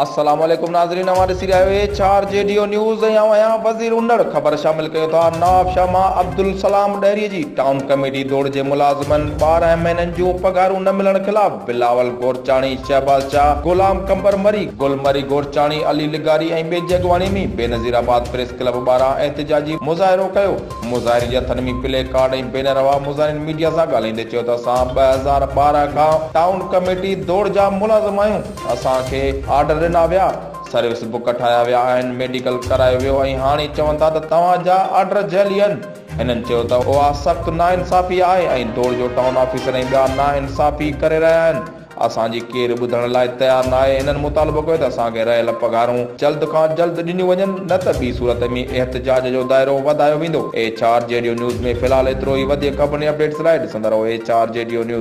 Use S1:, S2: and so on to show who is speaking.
S1: السلام عليڪم ناظرين اوهان ڏسي رهيا آهيو H R G D O news ۽ آئون آهيان وزير انڙ خبر شامل ڪيون ٿا نوابشاهه مان عبدالسلام ڏهري جي ٽائون ڪميٽي ڌوڙ جي ملازمن 12 مهينن جون پگهارون نه ملڻ خلاف بلاول گورچاڻي شهباز شاهه غلام قمبر مري گل مري گورچاڻي علي لغاري ۽ ٻين جي اڳواڻي ۾ بينظير آباد پريس ڪلب ٻاهران احتجاجي مظاهرو ڪيو مظاهرين جي هٿن ۾ پلي ڪارڊ ۽ بينر هئا، مظاهرين ميڊيا سان ڳالهائيندي چيو ته اسان 2012 کان ٽائون ڪميٽي دوڙ جا ملازم آهيون، اسان کي آرڊر ڏنا ويا، سروس بڪ ٺاهيا ويا آهن، ميڊيڪل ڪرايو ويو ۽ هاڻي چون ٿا ته توهان جا آرڊر جعلي آهن، هنن چيو ته اها سخت ناانصافي آهي ۽ دوڙ جو ٽائون آفيسر ۽ ٻيا ناانصافي ڪري رهيا آهن. اسان جي ڪير ٻڌڻ لاء تيار ناهي، هنن مطالبو ڪيو ته اسان کي رهيل پگهارون جلد کان جلد ڏنيون وڃن نه ته ٻي صورت ۾ احتجاج جو دائرو وڌايو ويندو. H R G D O news ۾ في الحال ايترو ئي وڌيڪ خبرن ۽ اپڊيٽس لاء ڏسندا رهو H R G D O news.